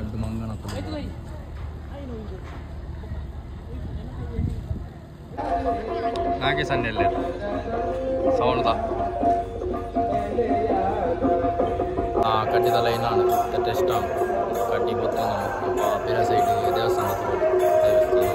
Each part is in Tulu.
ಅಡ್ಡು ಮಂಗನ ನಾಗೆ ಸಣ್ಣ ಸೌಂಡ್ ಕಟ್ಟಿದ ಲೈನ್ ಟೆಸ್ಟ್ ಕಟ್ಟಿ ಗೊತ್ತು ಪಿರ ಸೈಡ್ ದೇವಸ್ಥಾನ ದೇವಸ್ಥಾನ.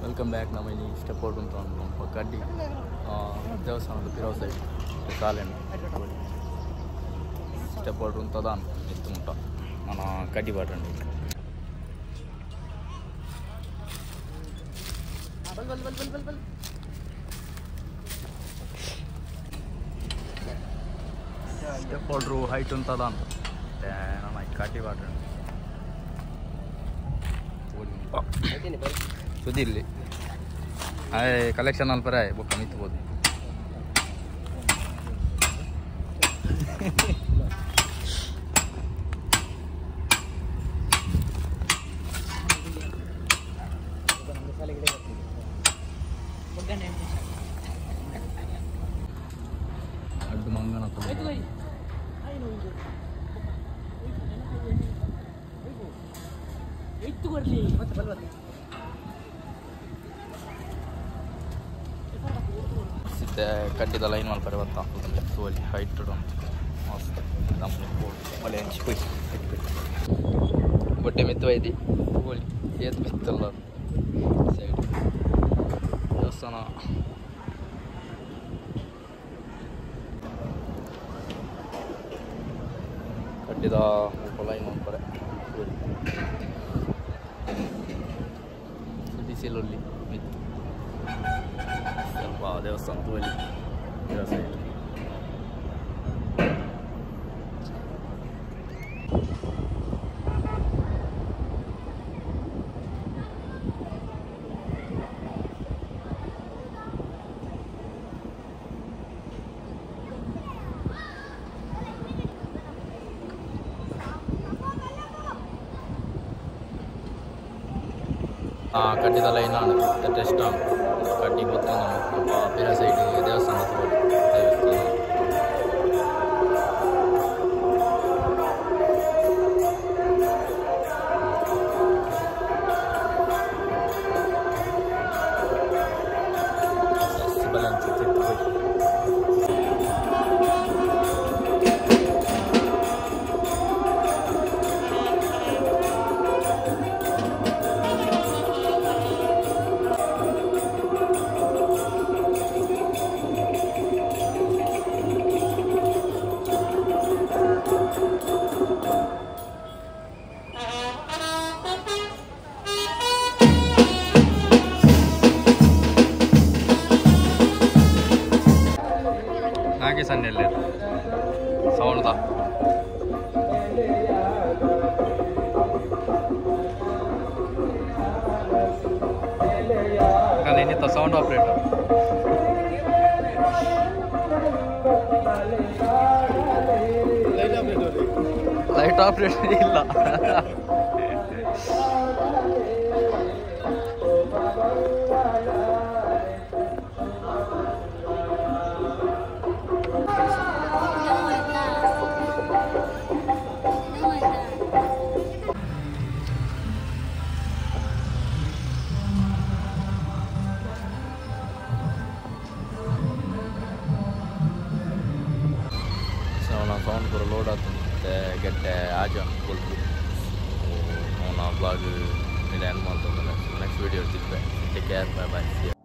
Welcome back. ನಮ್ಮ ಇಲ್ಲಿ ಸ್ಟೆಪ್ ಔಟ್ ಅಂತ ಕಡ್ಡಿ ದೇವಸ್ಥಾನದ ಪಿರೋ ಸೈಡ್ ಕಾಲೆಂಡ್ ಸ್ಟೆಪ್ ಔಟ್ ಉಂಟದಾನ್ ಎತ್ತು ಮುಟ್ಟ ನಾನು ಕಡ್ಡಿ ಬಾಟಂడి. ಸ್ಟೆಪ್ ಔಟ್ರು ಹೈಟ್ ಉಂಟದಾನ್ ನಾನು ಕಡ್ಡಿ ಬಾಟಂಡಿ ಸುದಿಲ್ಲಿ ಆಯ್ ಕಲೆಕ್ಷನ್ ಅಲ್ಪರೆ ಬೊಕ್ಕ ಮಿತ್ಬೋದು. ಅಡ್ಡು ಮಂಗನ ಕಡ್ಡಿದ ಲೈನ್ ಮಲ್ಪರೆ ಬತ್ತ ಸೋಲಿ ಹೈಟ್ ಮಸ್ತ್ ಮಳೆ ಬೊಟ್ಟೆ ಮೆತ್ತು ಐತಿ ಹೋಲಿ ಏತ್ ಮೆತ್ತಲ್ಲ ಸೈಡ್ ದೇವಸ್ಥಾನ. ಕಡ್ಡಿದ ಲೈನ್ ಮಲ್ಪರೆ ಬಿಸಿಲಲ್ಲಿ ಮೆತ್ತು ಸ್ವಲ್ಪ ದೇವಸ್ಥಾನ ತೋಲಿ ಸೈಡ್. ಕಡ್ಡಿದ ಲೈನ್ ಟೆಸ್ಟ್ ಕಡ್ಡಿ ಗೊತ್ತು ಪಿರ ಸೈಡ್ ದೇವಸ್ಥಾನ ದೇವಸ್ಥಾನ. ನಾಗೆ ಸಣ್ಣ ಸೌಂಡ್ ಇನ್ನಿತ್ತ ಸೌಂಡ್ ಆಪರೇಟರ್. ಲೈಟ್ ಆಪರೇಟರ್ ಇಲ್ಲ. ಸೌಂಡ್ ಪೂರ ಲೋಡ್ ಆತುಂಡು ಗಡ್ಡೆ ಆಜ ಕೊಲ್ಪು ಅವನ ಬ್ಲಾಗ್ ಎಂಡ್ ಮಾಡ್ತಂದ್ರೆ ನೆಕ್ಸ್ಟ್ ವೀಡಿಯೋ ಸಿಗ್ತದೆ. Take care, bye bye.